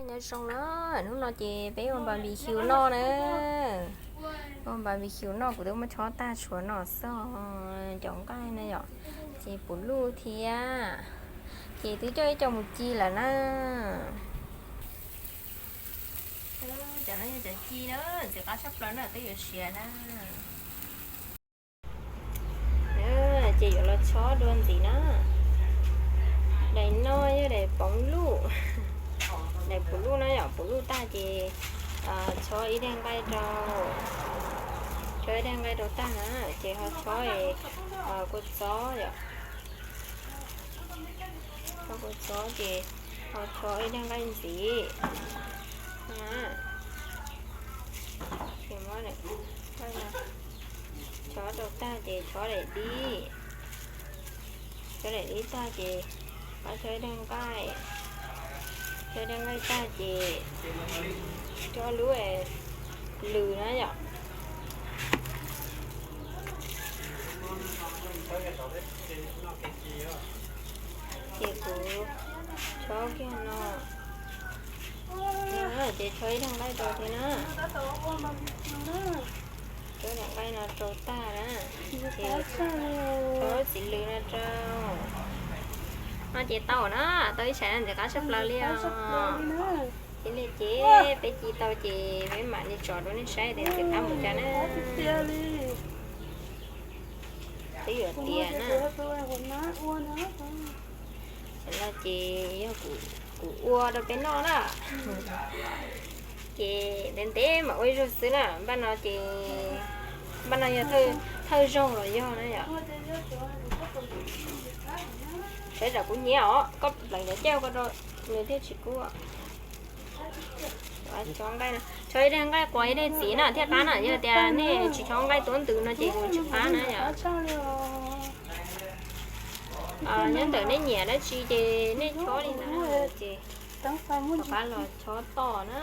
Nyob zoo na, hnub no ces peb ua barbecue noj na. Ua barbecue noj, kuv twb muab chob tag tshuav no xwb, cov nqaij na yom. Ces puv luj thiab. Ces twb coj ib co mus ci lawm na. Cov no yog cov ci na, ntxim qab tshaj plaws na, twb yuav siav na. Ces yuav los chob dua ntxiv na. Daim no yog daim poov luj, daim puv luj na yom, puv luj tag ces chob ib daig nqaij rau, chob ib daig nqaij rau tag na, ces ho chob kua txob yom. Chob kua txob ces ho chob ib daig nqaij ntxiv. Chob rau tag ces chob daim dib, chob daim dib tag ces pab chob ib daig nqaij, chob ib daig nqaij tag ces chob lub lws na yom. Ces kuv chob kiag no, ces chob ib daig nqaij rau thiab na. Chob daim nqaij no rau tag na, ces chob txiv lws no rau. No ces tau na, tau ib sab na, ntxim qab tshaj plaws li os. Ces li ces peb ci tau ces peb mam li tso rau nej saib tias ntxim qab mus cas na. Twb yuav tiav na. Tam no ces yog kuv ua rau peb noj na. Ces ntev ntev mam ua ib zaug xwb na, npaj no ces, npaj no yog thawj zaug los yog na yom. Saib tsam kub hnyiab os, koj pleev cov caj ko rau nws thiaj tsis kub. Chob nqaij, chob ib daig nqaij quav ib daig txiv na thiaj qab na, yog tias nej tsis chob nqaij tuab ntws no ces tsis qab na yom. Nyob ntawm nej nyiam dab tsi ces nej chob li ntawd ces rov qab los chob toj na.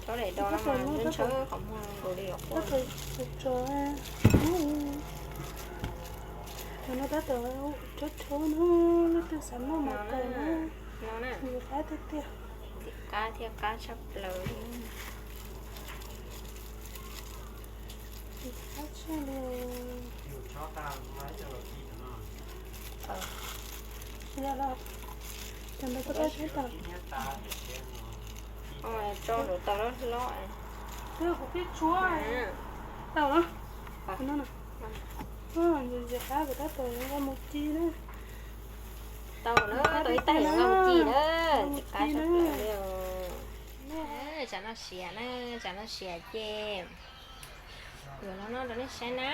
Chob daim do no mas ntshaw qhov muag nkaus li os. Cov no tab tom chob chob na, leej twg xav noj mas kawg na. Ntxim qab tiag tiag. Ntxim qab thiab qab tshaj plaws li. Ntxim qab tshaj li. Tso ntawm tau loj hlob. Kuv pib tsuab tau na. Ntxim qab, kuv tab tom yuav nqa mus ci na. Tau na, tau ib taig yuav nqa mus ci na. Ntxim qab tshaj plaws li os. Tsam no siav na, tsam no siav ces yuav los noj rau nej saib na.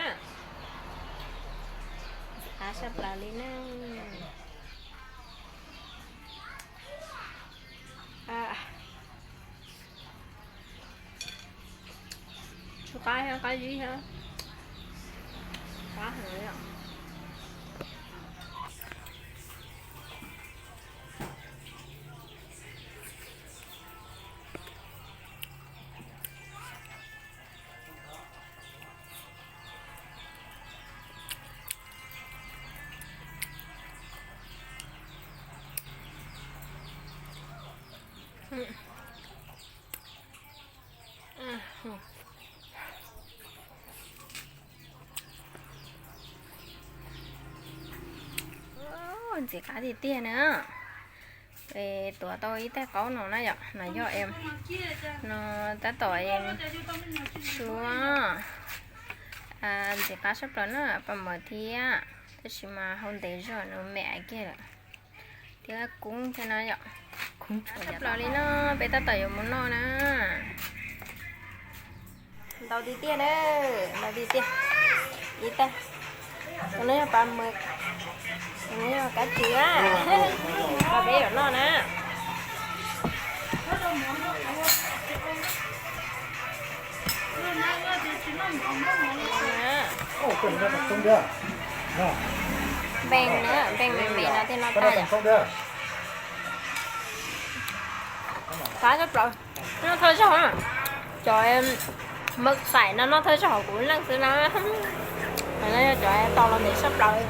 Ntxim qab tshaj plaws li na. Tsw qab thiab qab zib thiab. Qab heev li os. Ntxim qab tiag tiag na. Tuav tau ib taig qaub no na yom, no yog, no tab tom suab. Ntxim qab tshaj plaws na, paj mawg thiab, tab sis mas hau ntev zog no me kiag lawm. Thiab kub thiab na yom. Tshaj plaws li no, peb tab tom yuav mus noj na. Ntau tiag tiag na, ntau tiag tiag. Ib tag. Tus no yog paj mawg, tus no yog kab tsw na. Peb yuav noj na. Npeeg na, npeeg me me no thiaj noj tag yom. Qab tshaj plaws. Noj thawj zaug, cov mawg xaim no noj thawj zaug hauv kuv leej xwb na. No yog cov tau los ntev tshaj plaws.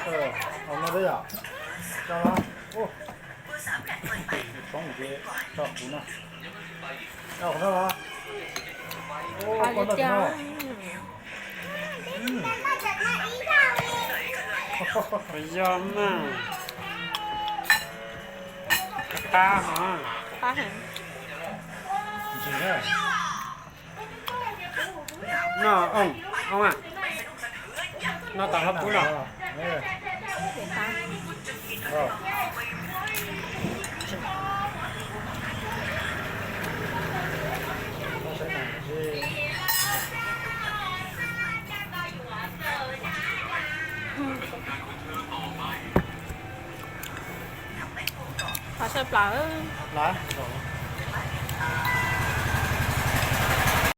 Ua no thiab yom? Tso no. Ua, tso kuv no. Tso kuv no los. Ua, koj noj no. Yog na. Qab qab hos. Ntsis na. No, oo, oo a. No tas hlo pub los. Qhov saib plaws. Plaws.